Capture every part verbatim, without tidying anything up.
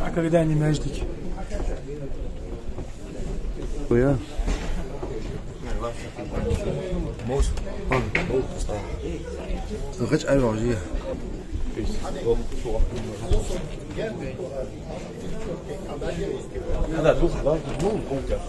А когда они между? Ой, а. Мус. А. Хача айвал жи. Ада дух, да? Ну, он тебя.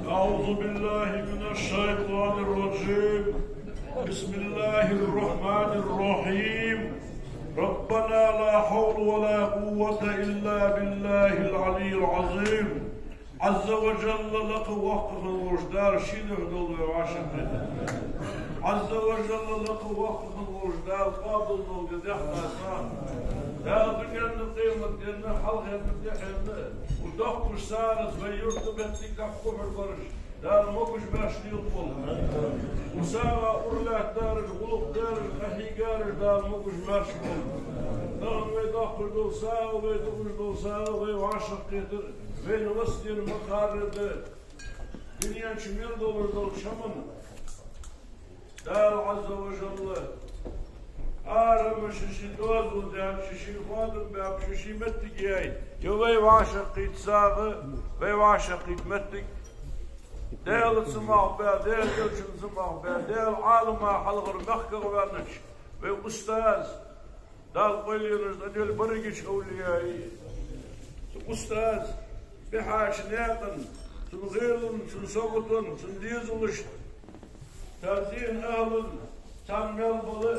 أعوذ بالله من الشيطان الرجيم. بسم الله الرحمن الرحيم. ربنا لا حول ولا قوة إلا بالله العلي العظيم. Ӏазза ва жалла лакха воккха хинна волча Дала ший духьа долда вай вӀашагӀкхетар. Ӏазза ва жалла лакха воккха хинна волча Дала къоабал долда дехка сагӀа. Дала дуненна, къематденна, хьалхарна, тӀехьарна, укх доккхача сагӀаца вай юрта, моттиг, дӀакхухьар бараш Дала могаш-маьрша лелаболба. Укх сагӀа ура латтараш, гӀулакх дараш, къахьийгараш Дала могаш-маьрша болба. Тахан вай доаккхаш дола сагӀа, вай дуаш дола сагӀа, вай вӀашагӀкхетар вайна васкет ма харра да. Дунен чу мел долаш долча хӀаман Дала Ӏазза ва жалла арам ший-ший доазол даьнна, ший-ший хоадам баьб, ший-ший моттиг яьй. Е вай вӀашагӀкхийтта сагӀа, вай вӀашагӀкхийтта моттиг. Даьла ца мах баь, Даьла элчанна ца мах баь, Даьла Ӏалама хьалхара мехках ваьннача вай устаз, Дала къайле йойла, Дала къайле йойла барригача овлияий. Цу устаз, бихьача наькъан, цун гӀелан, цун саготан, цун дезалашта, цар зен ахӀлан, царна мел бала,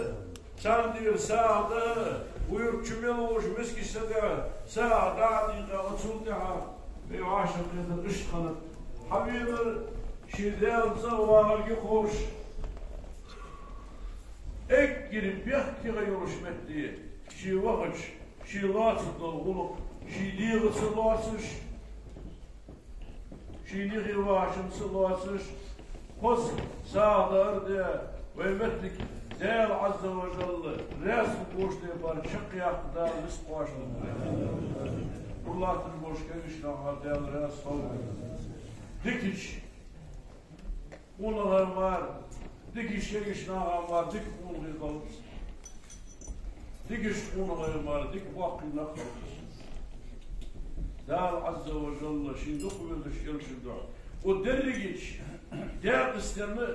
царна тӀера сагӀа да, укх юрта чу мел волча мискача сага сагӀа дӀа а дийкъа, цул тӀехьагӀа вай вӀашагӀкхетар иштта хиннад. Хьавенар Ший Даьла цӀа вагӀарга ховш, эггара бехке йолаш метте, ший вахача, ший лоацаш дола гӀулакх, ший дегӀаца лоацаш, ший нихи вашамца лоацаш, хоза сагӀа даар де, вай моттиг Даьла Ӏазза ва жалла раьза хургболаш де бар чакхъяккха Дала низ кхоачалда. Урлатташ болча кагийча наха Даьла раьза хилва. Дикача къонахий мара, дикача кагийча наха мара дика къонахий хилда. Дикача къонахий мара дика боккхий нах хилда. Дала Ӏазза ва жалла ший дукха везача элчан духьа. Укх дерригача, декъастенна,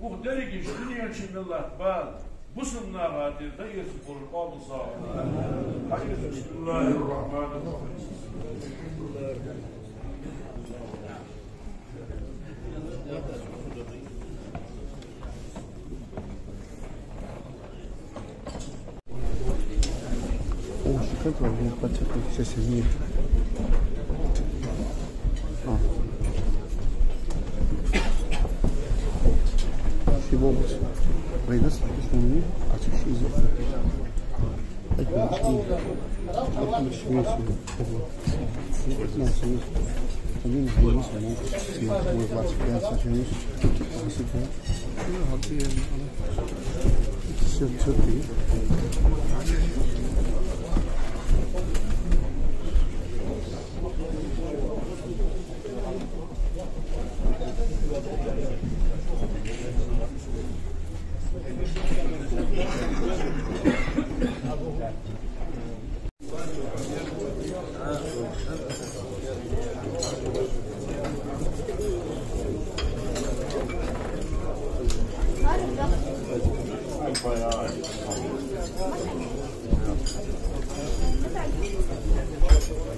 укх дерригача дунен чу мел латта бала, бусалба наха тӀера дӀаэцаргболаш къоабал сагӀа. ХӀаьта, бисмиллахӀир-рахьманир-рахьим. О, шикарно, блин, подсветка сейчас изменит. А. Всего. Война с вкусными, а чуть из.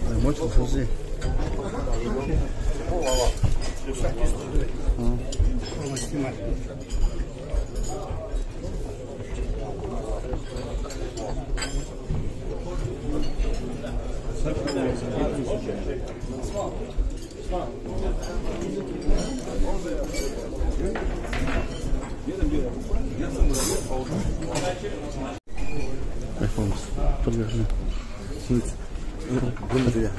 Ай, мочи, слушай. А. Ай, фокус. Подвижи. Сидите. Гумадия.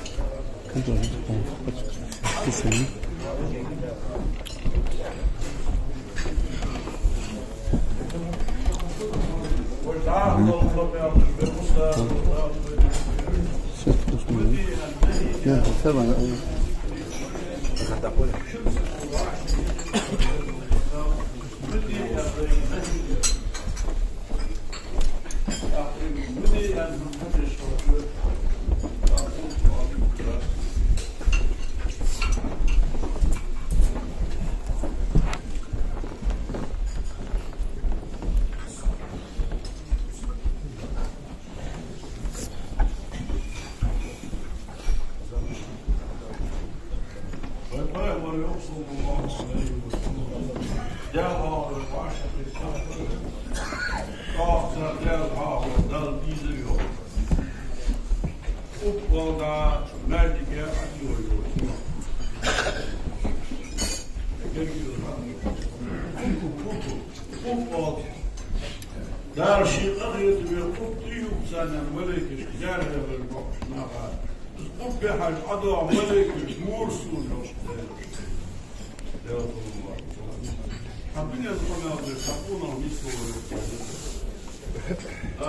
Контроль. Писали. Сейчас посмотрим. Я, давай. Дала ший къахетаме къубба тӀаювц царна малейкашка, зяхьарел боккхача наха. Из къуббе хьежача ӀодоагӀа малейкаш морсо йолаш. Хьа дунен къамаьл деш, хьа къонах нийсло вай. А,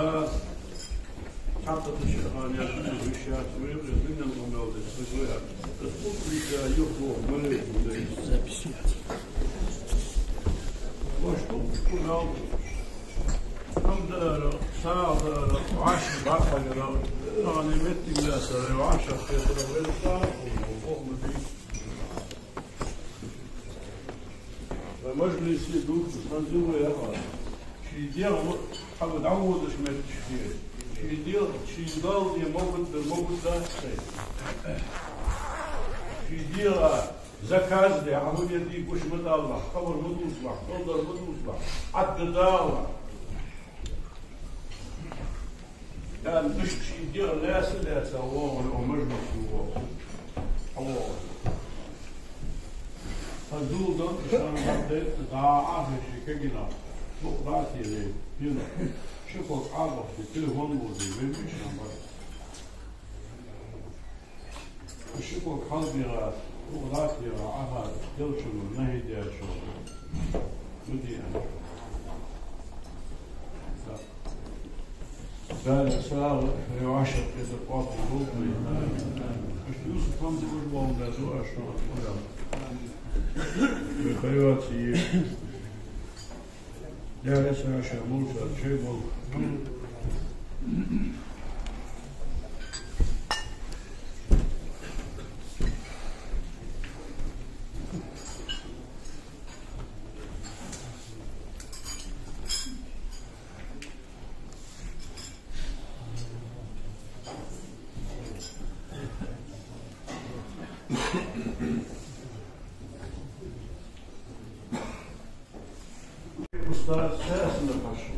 хьатта тӀа ши хана яц, виш яц, вай дунен къамаьл деш, саг вай. Из къубба тӀа юхадоагӀа малейкаш. Запись яц. Ваш къубба тӀа хӀама дара, сагӀа дара, вӀаши бакъахьара, нани моттиг лаьцара, вӀашагӀкхетара, вай дӀа хӀама бий. Вай мажлисе дувцаш хиннад вай, яхар. Ший дегӀ хьа дӀаводаш моттигашка. Ший дегӀ, ший Далла де могаш дар, могаш дац шоай. Ший дегӀа заказ де, Ӏа хӀама де гуш ма далалахь, хабар ма дувцалахь, кхоллар ма дувцалахь, Ӏадда далалахь. Яъни, мишта ший дегӀ лаьца-лаьца воагӀар, о, мажлисе воагӀар. ХьавоагӀар. Хазул дан шан баьтта дӀа а хьежа кагина, дукха дӀа а тӀера, йина. Ши ког хьалбахача телефон бозе, вай мича бар. Ши ког хьалбаьха, дукха дӀа а тӀера, Ӏаха, делчун нахӀи дечун. Муди ан. Дала сагӀа, ревашат, это папа, Бог мой. Аш Юсуп, вам тоже вам даю, а что вот, Михаил Васильевич. Я, я, Саша, муж, а чей был? Устаз Саснара хьажа.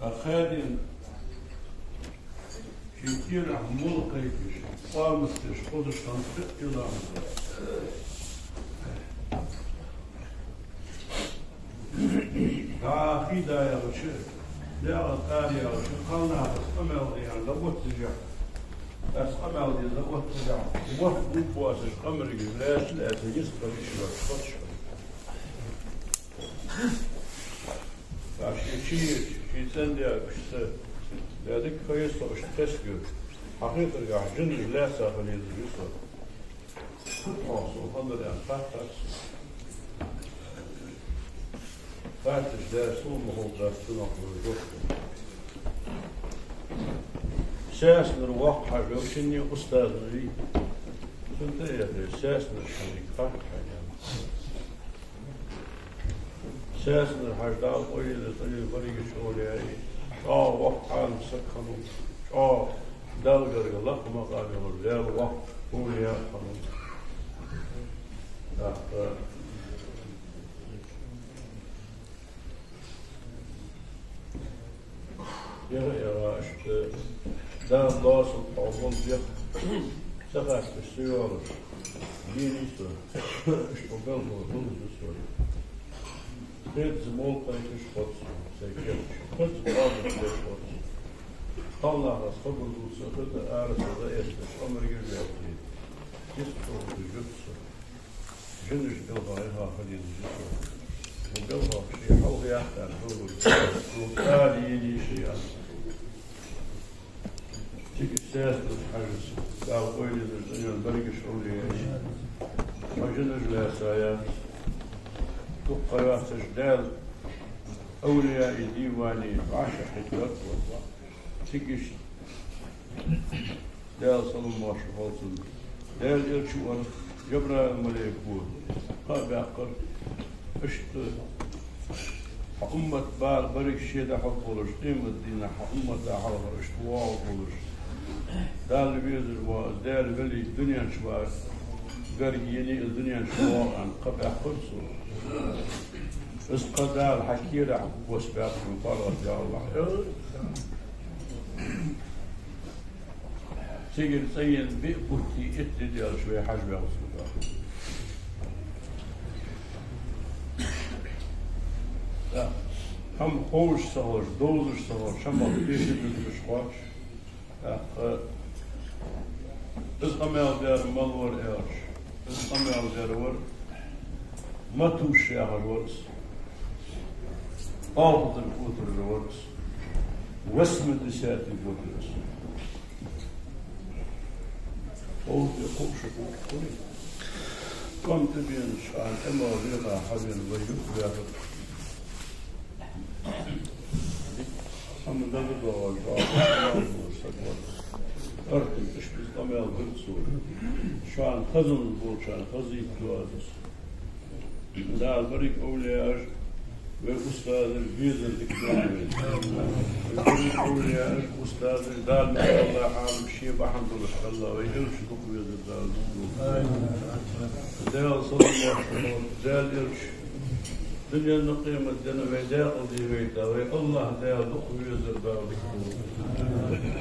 Ахадин ший кӀирахь мул кхайкаш, къамаьл деш, кхозаш хӀанз хетта ила. ДӀахо да яхача, дегӀа къар яхача, кхалнахаца къамаьл де аьнна, дӀаоттадеш. Аз къамаьл де дӀаоттадеш. Мотт буббоацаш къамаргаш лаьца, лаьца, йист хилча, йиш йоацаш хилча. Аш ший, ший цӀен-даь, уж са, я дика хьайса, уж тесгар. Хьахетаргахьа, жинаш лаьца хила дезаш я со. Фуд хьо, со хандар аьнна, хаттар со. Хатташ даьр, со ма хов дац, цунах лур жоп. Саснара воккха хьажа, шинне устаза вий. Цунна тӀа а яхе, Саснара хьажа, хаттар хьажа. Саснара хьажа, Дала къойле деза цӀен берригача овлияий. ЧӀоагӀа воккха Ӏалам саг хиннав, чӀоагӀа Далла гарга лакха макъаме вар, Даьла воккха овлия хиннав. ТӀаккха яха, яха, иштта Дала доазув хьо болх бе, ца хасташ, ца йоалаш, дийна йий со, иштта белхало хулаш да со. Хеза мол кхайкаш хов со, сай кийча. Хеза къамаьл деш хов со. Кхалнахаца хабар дувца хета, араса дӀаэцаш, къамаргаш лаьца. Йист хилча, жуз со. Жинаш белха яха хила дезаш я со. Вай белхах ший хьалха яхтар хилар. Вай кӀал йийна ший аз. Цига Саснара хьажа, Дала къойле деза цӀен берригача овлияий. Ма жинаш лаьца яц. Дукха ха йоацаш Даьла овлияий дийване вӀашагӀкхетаргволаш. Цига иштта Даьла салам-моаршал хилда цунна. Даьла элча вар, Жабраил малейк ва, кхаъ баьккхар, иштта хьа уммат бала берригаш ше дӀахьоргболаш, къематдийнахьа хьа уммата хьалха иштта воагӀаргболаш. Далла везар ва из, Даьла вели, дунен чу ва, гарга енай из, дунен чу воагӀа аьнна, кхаъ баьккхар цо. Из кхаъ Дала хьа кийрахь гучабаьккхаб, паргӀата, я АллахӀ. Цигара цӀаена биъ бутт итт ди даьлча вай хьажа ваьлар цунга. ХӀама ховш ца хилча, довзаш ца хилча, хӀамах тешаш, дузаш кхоачаш. ТӀаккха из къамаьл даьр мала вар аьлча, из къамаьл даьр вар Матуш яхар вар из. Алхазар кӀотарра вар из. Восьмидесятый год вар из. Ховш да, кхоъ шу кхоъ. КӀом тӀабена, шоана тӀема веха хьавена вай юхаваьхар. ХӀама дагадоагӀаш, дагадоагӀаш саг вар. Архин тӀа шпиз къамаьл дир цо. Шоана хазанза болчарна хазийта деза аз. Дала беррига овлияаш, вай устазаш безар дика долда вайна. Вай беррига овлияаш, устазаш, Дала мел долча хьалах ше бахьан долаш хилда, вай элча дукха везар Дала дукха долда. Даьла салам-моаршал хилда, Даьла элча дунен а къематден а вай даькъала де вайта, вай АллахӀ Даьла дукха везар Дала дукха долда.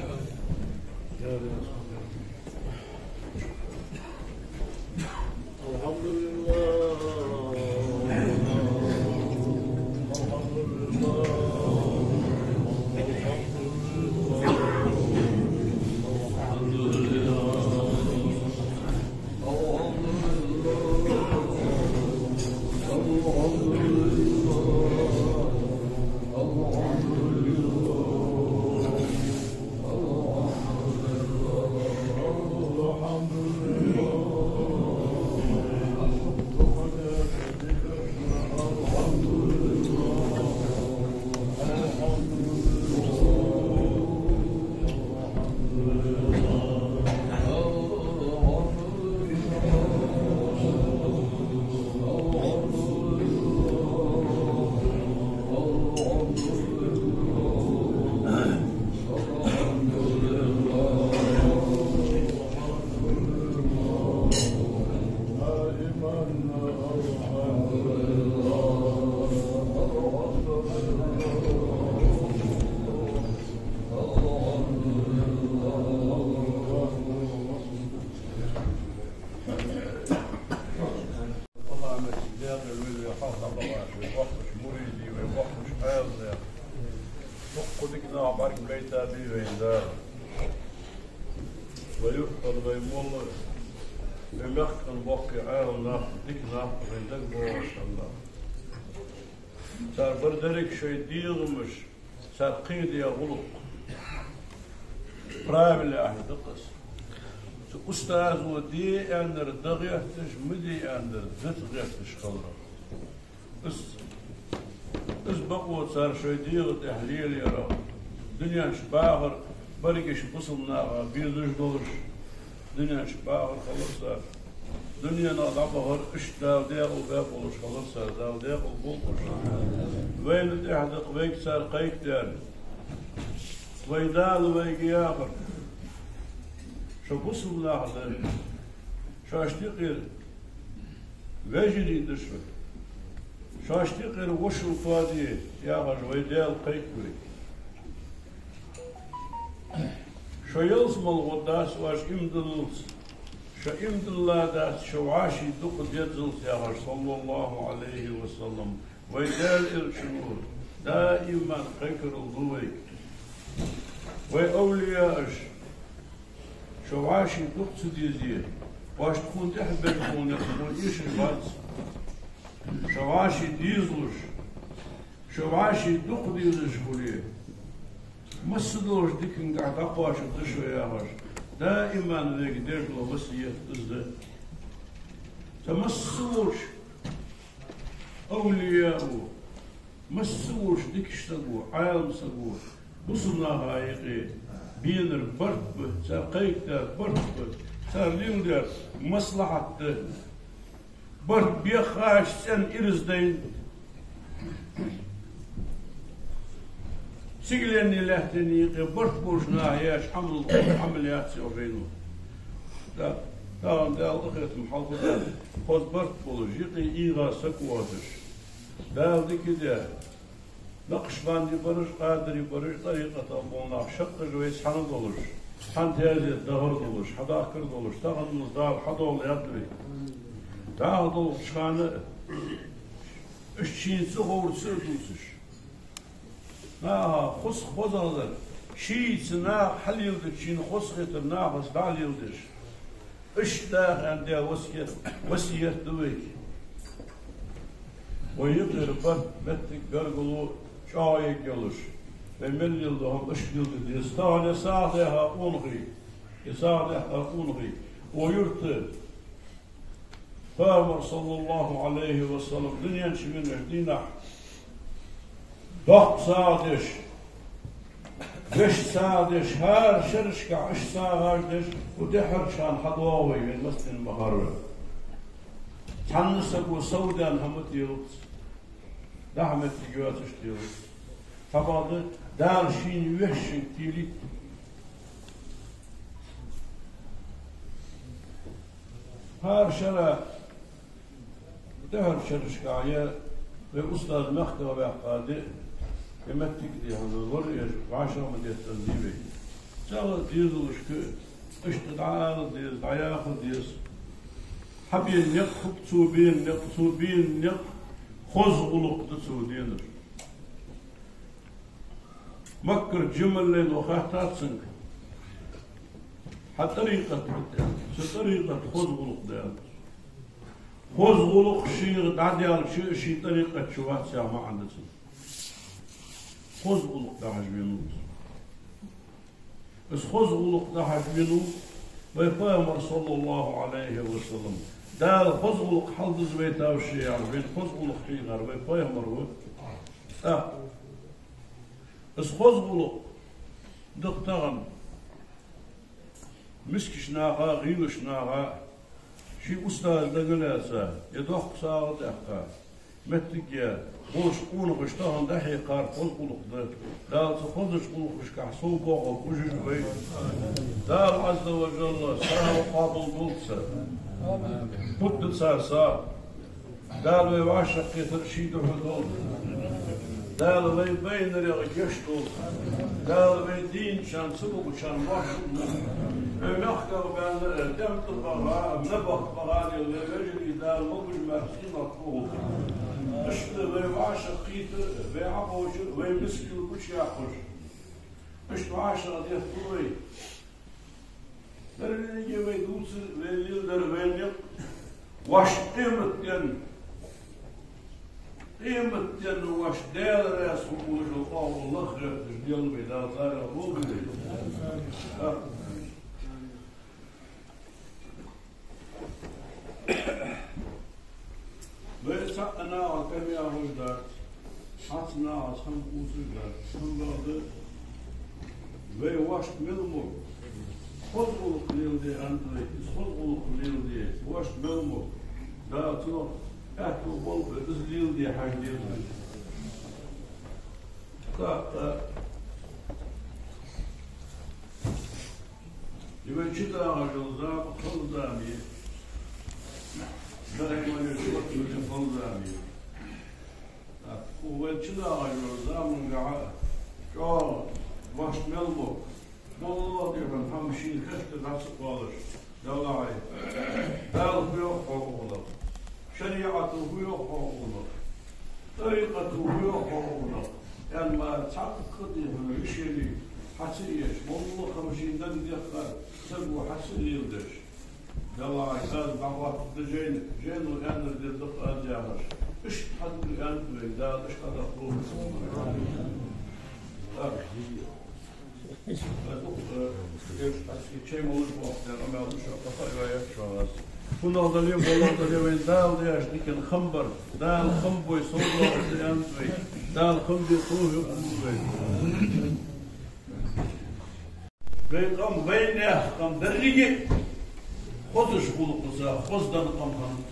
Вай вайна Дала, вай юртара, вай молла, вай мехка боккхий Ӏаьлам нах, дика нах, вайна дагабоагӀаш хинна нах. Цар бар деррига шоай дегӀамаш, цар кхийна дола гӀулакх правильно ахьа да-кх из. Цу устазо де аьннар да гӀерташ, ма де аьннар дац гӀерташ хиларах. Из, из бокъо цар шоай дегӀа тӀа лелаяр, дунен чу бахар, берригаш бусалба наха безаш долаш, дунен чу бахар хилар цар. Дуненах дӀабахар, иштта Дала декъал беш болаш хилар цар, Дала декъал болба уж. Вайна тӀехьа да-кх вайга цар кхайкадаьр. Вай Дала вайга яхар: шо бусалба нах да, шоашта юкъера вежарий да шо, шоашта юкъера вошал тоаде, яхаш, вай Даьла кхайкар вайга. Шо ялсмала гӀоргдац оаш иман диллалца, шо иман диллалца, шо вӀаший дукха дезалца, яхаш, صلى الله عليه وسلم. Вай Даьла Элчано даим кхайкарал ду вайга. Вай овлияаш, шо вӀаший дукха ца дезе, оаш тхона тӀехьа беш бола никъ тхона эшаш бац. Шо вӀаший дезалуш, шо вӀаший дукха дезаш хуле, масса долча дикангахьа дӀакхоачаргда шо, яхаш, даим вайга деш дола васкет из да. Цу масса волча овлияо, масса волча дикача саго, Ӏаьлам саго бусалба наха юкъе бенар барт ба, цар кхайкадаьр барт ба, цар леладаьр маслахьат да. Барт бехаш, цӀен ираз дайна, сигаленни лаьттани юкъе барт болча наха еш Ӏамал, Ӏамал яц йоах вайна. Да, тахан Дала къахетам хьалхадаьд, хоза барт болаш, юкъе ийгӀа саг воацаш, Дала дика даь, накъшбанди бараш, къадири бараш, тӀарикъатах бола нах шаккхе вайца хьана долаш, хьан тезет дахар долаш, хьадахкар долаш, тахан Дала хьадоаладаьд вай. ДӀахо долча хана а, уж шийна ца ховр ца а дувцаш, наха хоза хозагӀдар, шийца наха хьалеладеча шийна хоза хетар нахаца дӀа а леладеш, иштта даха аьнна даь васкет, васкет да вайга. Вай юкъера барт, моттиг, гаргало чӀоагӀа ергйолаш, вай мел леладу хӀама иштта леладе деза. Тахан ер сагӀа даьха къонахий, ер сагӀа даьха къонахий, укх юрта Пайхамар, صلى الله عليه وسلم, дунен чу веннача дийнахьа доккха сагӀа деш, вешта сагӀа деш, хӀара шерашкахьа иштта сагӀаш деш, укх тӀеххьарча хана хьадоагӀа вай, вайна массанена ма харра. Цхьанне саго совдаьнна хӀама телац, дӀа-хьа моттиг йоацаш телац. Цхьабакъда, Дала шийна вешанга телийт. ХӀара шера, тӀеххьарча шерашкахьа е вай устаз мехках ваьккха ди, е моттиг а ди хьона лораеш, вӀашагӀ ма деттара дий вай. Цхьа дезалашка иштта дӀаала деза, дӀаяха деза. Хьабена никъ хӀу-, цо бена никъ, цо бена никъ хоза гӀулакх да цо денар. Маккара жималлайно хаьттад цунга: хьа тӀарикъат мишта да? Са тӀарикъат хоза гӀулакх да, аьннад. Хоза гӀулакх шийх дӀадаьлча, ший тӀарикъат чу вац яха маӀан да цун. Хоза гӀулакх дахьаш венав из. Из хоза гӀулакх дахьаш венав вай Пайхамар, صلى الله عليه وسلم. Дала хоза гӀулакх хьалдиза вайтав ше яхаш, вайна хоза гӀулакх хьийхар вай Пайхамар ва. ТӀаккха из хоза гӀулакх да-кх тахан мискача наха, гӀийлача наха, ший устаза дага лаьца, е доккха сагӀа даьккха, моттиг яь болча къонахаша тахан дӀахьекхар хоза гӀулакх да. Дала цу хозача гӀулакхашкахьа совбоахаргболба уж вай. Дала, عز وجل, сагӀа къоабалдолда цар. Хургда цар сагӀа. Дала вай вӀашагӀкхетар ший духьа долда. Дала вай байнарех гешт долда. Дала вай дийначарна, ца богачарна башха долда. Вай мехках баьнна, э, тӀем тӀа багӀа, набахта багӀа лела вай вежарий Дала могаш-маьрша къематдийнахьа кхухьалда. Иштта вай вӀашагӀкхетар, вай Ӏокхувшар, вай мискал гучаяккхар. Иштта вӀашагӀдехк вай. Деррига вай дувцар, вай леладар, вай никъ вӀаший къематдийнахьа, къематдийнахьа вӀаший Даьла раьза хургволаш, оаха лаха гӀерташ лела вай, Дала царех волва вай. Вай цхьаккха нахах тӀема яхаш дац, цхьацца нахаца хӀама кхувсаш дац, хӀама бакъда, вай вӀашта мел мог хоза гӀулакх леладе аьннад вай, из хоза гӀулакх леладе вӀашта мел мог, Дала цунах аьттув болба, из леладе хьажа деза вай. ТӀаккха из вай чудагӀаш йола зама хоза зама я. Даиман йола чувахвала хоза зама я. ТӀаккха укх вай чудагӀаш йолча замангахьа чӀоагӀа вӀашта мел мог, моллагӀа тӀехьа хӀама шийна хетта дӀа ца оалаш, Далла хьай, Дала фу йоах хьога, оалаш, шариӀато фу йоах хьога, оалаш, тӀарикъато фу йоах хьога, оалаш, аьнна мара цхьаккха дехьа решени хьа ца еш, моллагӀа хӀама шийна дагадехкар саго хьа ца леладеш, Далла хьай, аз дӀахоттаргда жайна, жайно аьннар дергда аз яхаш, иштта хьадуга аьннад вайга Дала, иштта хьадоаккхалва. ХӀана аьлча вай Дала деш дикан хам бар, Дала хам бой совдоаккхаргда аьннад вайга, Дала хам бе тохе хургва вай. Вай къам, вай наьха къам деррига хозача гӀулакхаца хоза денна къам хиннад.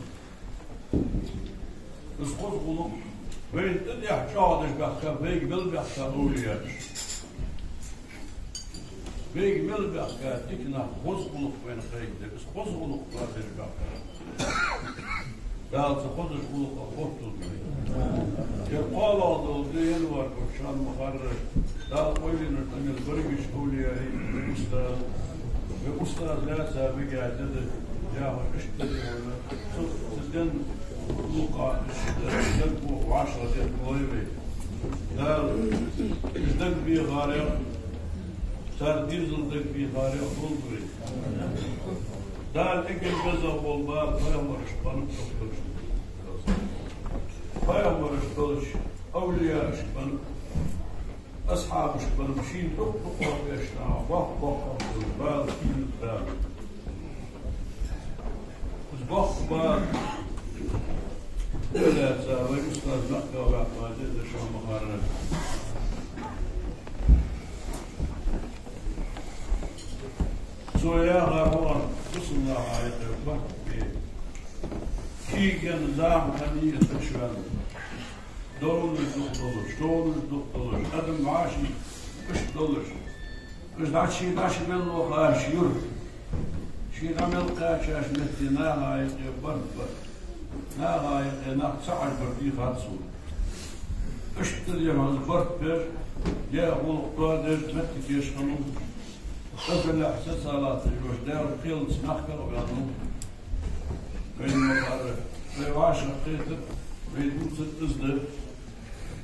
Из хоза гӀулакх вайна тӀатӀехьа чӀоагӀдеш баьхкаб, вайга мел баьхкаб овлияаш. Вайга мел баьхка дика нах, хоза гӀулакх вайна кхайкадаьр, из хоза гӀулакх тоадеш баьхкаб. Дала цу хозача гӀулакхах хотталда вай. Ер кхоалагӀа дола ди январь бутт шоана ма харра, Дала къойланаш тӀа мел баргаш овлияй, вай устаз, вай устаз лаьца мегаргда, яхаш иштта деррига вайна. Цу, цу ден мукъа иштта дагабоха вӀашагӀдехк лой вай. Дала уж дагабехарех, цар дезал дагабехарех долда вай. Дала эггара безагӀа бола бала пайхамарашта беннаб, пайхамарашта белча овлияашта беннаб, асхьабашта беннаб, шийна дукха-дукха беш наха боккха-боккха бала кийна Дала. Из боккха бала лаьца вай устаз Меккагара ваьккха ди да шоана ма харра. Цо яхар хьона бусалба наха юкъе барт бе. Кийчъенна зама хиннай из тӀа шоана. Доронаш дукха долаш, шоронаш дукха долаш, адам вӀаший иштта долаш. Уж дӀа ший дӀа ше мел лохаш юра, ший дӀа мел кхаьчача метте наха юкъе барт бар. Наха юкъе нах ца Ӏаш бар дийхад цо. Иштта дехьа барт бер, е гӀулакх тоадеш моттигаш хиннав. Цу хьале сацалахь йош Даьла кхелаца мехках а ваьннав. Вайна ма харра, вай вӀашагӀкхетар, вай дувцар из да.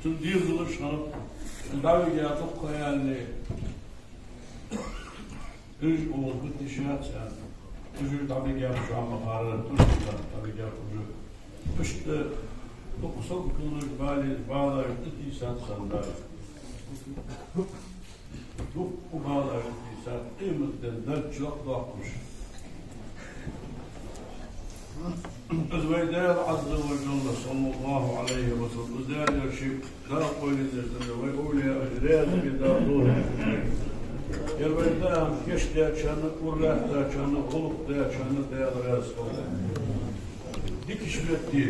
Цун дезалаш хиннаб, дӀавига дукха ха яле, уж оаха гутташ яц аьнна. Уж дӀавига шоана ма харра, уж дӀавига уж. Иштта дукха саг кулаш бале, балаш тӀатийсад санна Дала. Дукха балаш тӀатийсад, къематден дарж лакхдоаккхаш. Из вай Даьла Ӏазза ва Жалла, саллаллахӀу Ӏалайхи ва саллам, из Даьла элча, Дала къойланаш даь, вай овлияаш раьза бе Дала долаш. Ер вай тӀехьа кийчдаьчарна, ура лаьттачарна, гӀулакх даьчарна Даьла раьза хилва. Дикача метте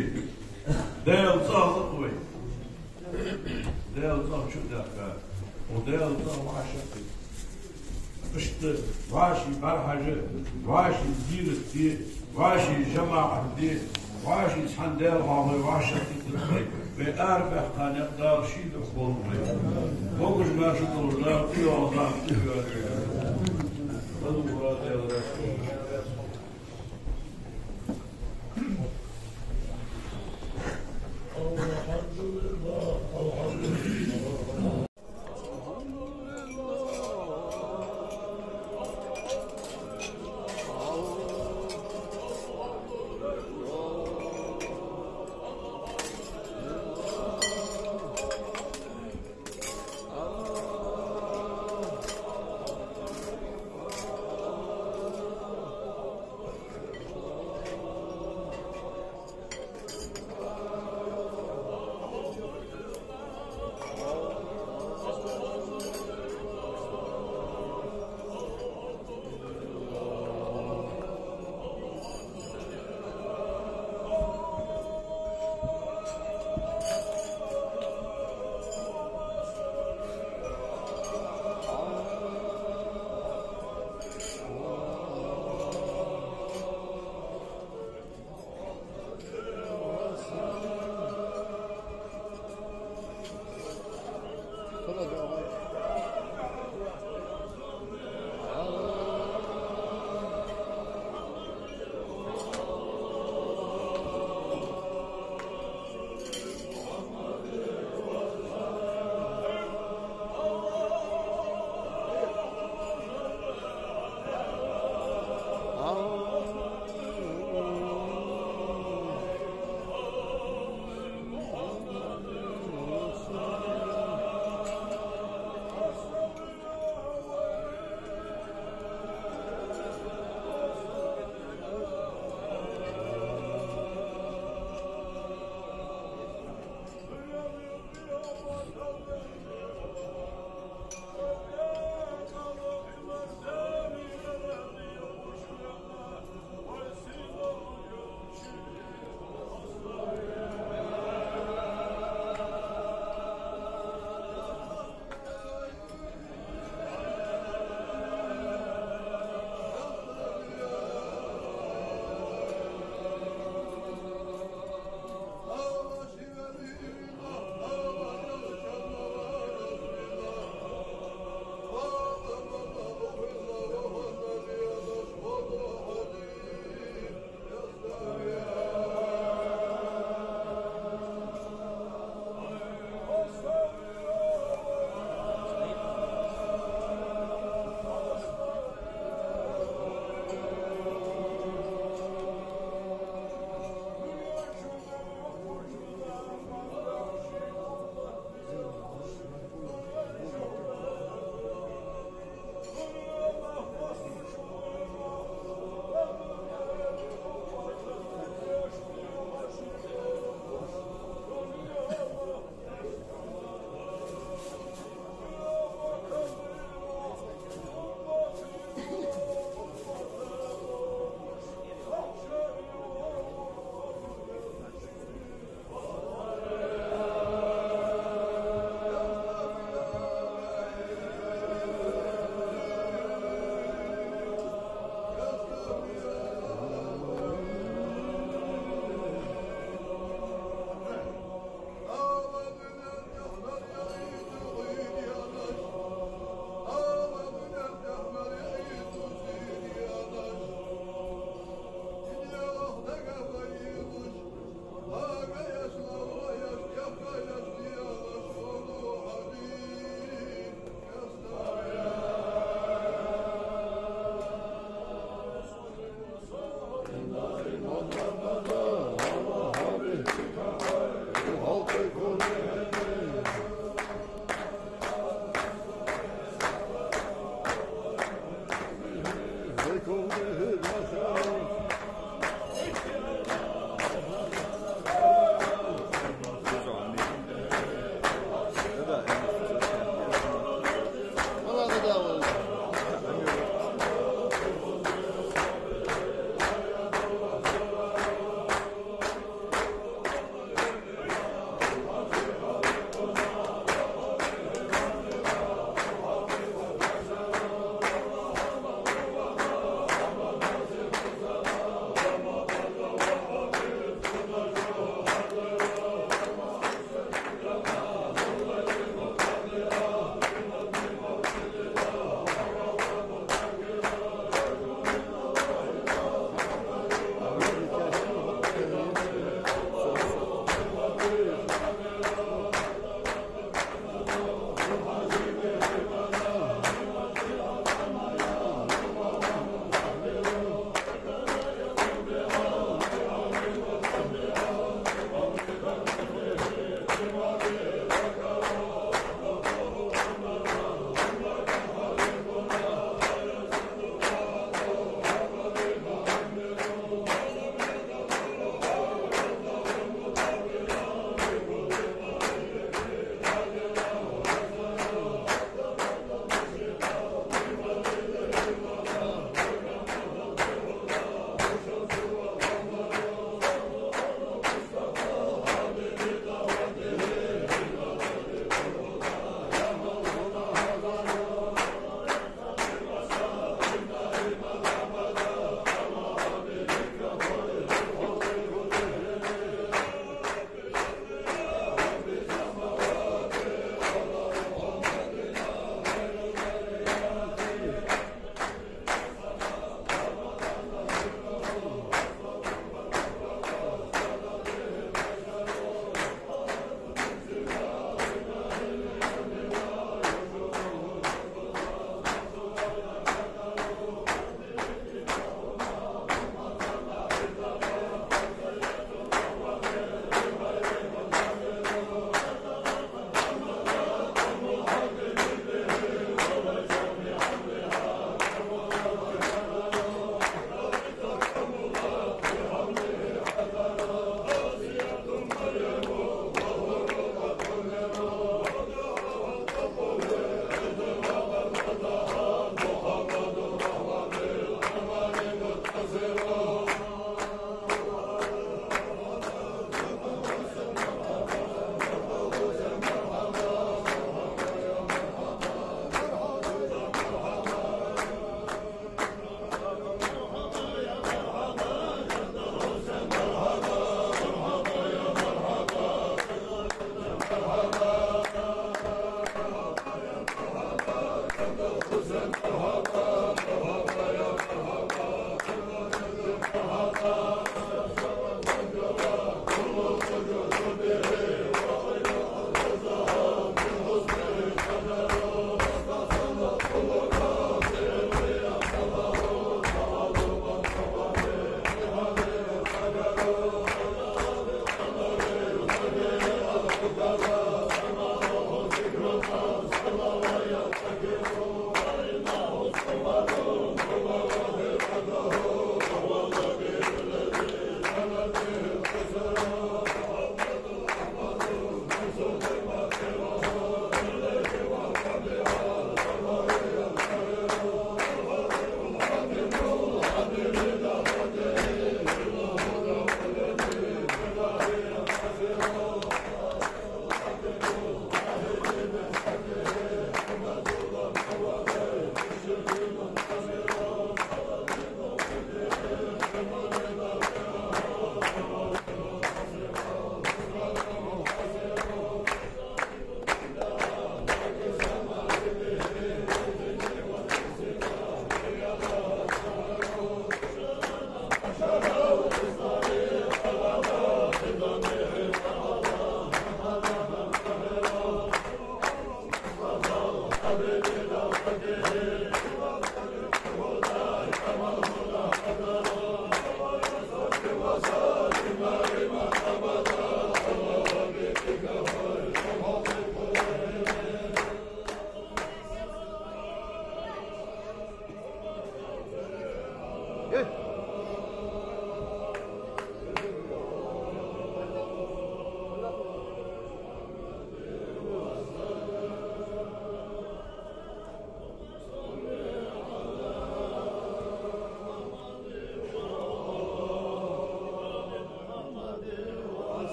Даьла цӀагӀа лакха вай. Даьла цӀагӀа чу а даьхка, укх Даьла цӀагӀа вӀашагӀкхетар. Иштта вӀаший бӀарахьажа, вӀаший зийрат де, вӀаший жамаӀат де, вӀаший цхьана Даьла хьоахаве вӀашагӀкхетар вай. Вай арабаьхка никъ Дала ший духьа болба вай. Могаш-маьрша долаш Дала кхоалагӀа зама кхайкаде вай. Даьла раьза хилва.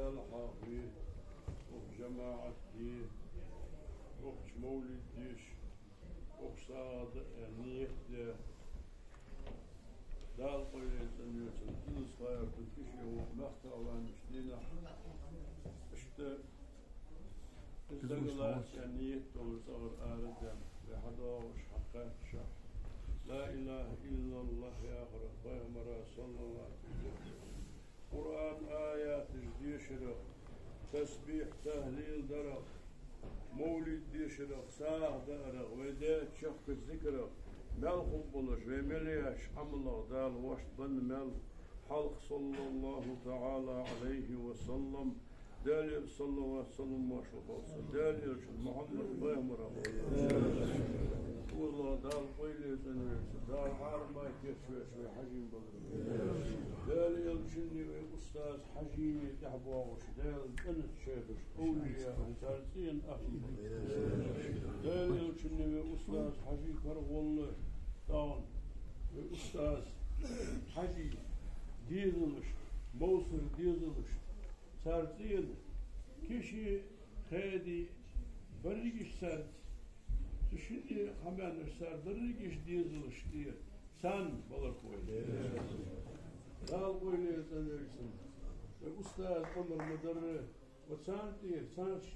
Ӏалхьа хьо, укх жамаӀат де, укх чу мовлид деш, укх сагӀа да аьнна ниет де. Дала къайле цӀенвола цун, Илсхан-Юртара Киши воӀ мехках ваьннача дийнахьа, иштта из дагалаца аьнна ниет долаш цӀагӀара арадаьнна, вай хьадоагӀаш хьакхаьчача, لا إله إلا الله яхар, пайхамара, саллаллахӀу Ӏалайхи ва саллам, Къуръан аяташ дешарах, тасбихь, тахлил дарах, мовлид дешарах, сагӀа даарах, вай Даьла чехка зикрах, мел хургболаш, вай мел еш Ӏамалах Дала вешта бенна мел хьалха, саллаллахӀу таӀала Ӏалайхи ва саллам, Даьла салават, салам-моаршал хилда цунна, Даьла элчан, Мухьаммад пайхамара. Укхаза Дала къайле цӀенвола цун, Дала хьарам мара кийчвеш вай хьажий балар. Даьла элчанеи вай устаз Хьажийи тӀехьа боагӀаш, Даьла цӀенача шайхаш, овлияаш, цар цӀен ахӀлу. Даьла элчанеи вай устаз Хьажий карагӀолла, тахан вай устаз Хьажий дезалашта, Мовсара дезалашта, цар цӀен, Киши, Хеди, берригаш царца, цу шинне хьабаьннача цар берригаш дезалашта, царна баларх вай. Дала къайле цӀенвола цун, вай устаза амар ма дарра, ва царна тӀера, царца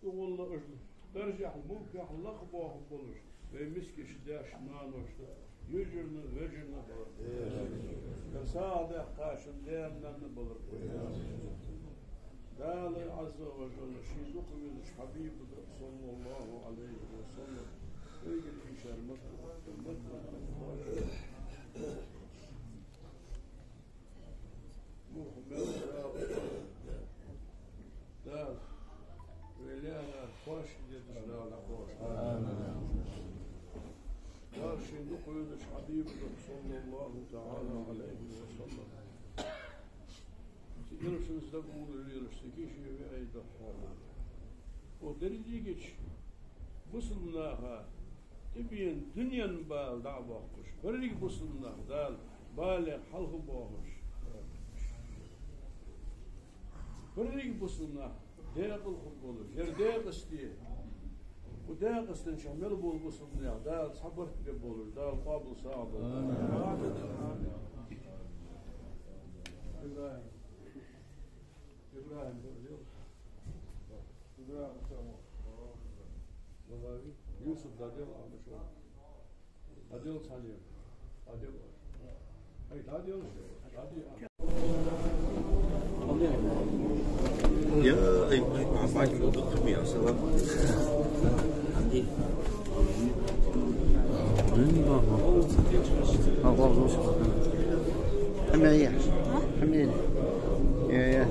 тӀагӀолла уж даржехьа, мулкехьа лакхабоахаргболаш вай мискача даьшта, ноаношта, йижарна, вежарна баларх. Вай сагӀа даьккхачун даь-нанна баларх. Дала Ӏазза ва жалла ший дукха везача Хьабибага, саллаллахӀу Ӏалайхи ва саллам, вайгара ийшар ма, ма, ма, ма, Дала вай лаьрхӀа кхоачашде дезаш Дала дӀакхоачалда. Дала ший дукха везача Хьабибага, саллаллахӀу таӀала Ӏалайхи ва саллам, цу элчанца дагавоалаш, цу Киши виӀий дахьар. Укх дерригача бусалба наха тӀабена дунен бала дӀа а боаккхаш, берригаш бусалба нах Дала балех хьалхабоахаш, берригаш бусалба нах декъала хургболаш, ер Даькъасте, укх Даькъастан чу мел бола бусалба нах Дала цхьа барт бергболаш, Дала къоабал сагӀа долда. ИбрахӀим. ИбрахӀим, Ибрахим, Юсуп, дӀадел, Амашо. ДӀадел цхьанне. ДӀадел. Ай, дӀадел, дӀадел. Я, ай, ай, ай, ай, ай, ай, ай, ай, ай, ай, ай, ай, Амин. Амин. Я, я, я.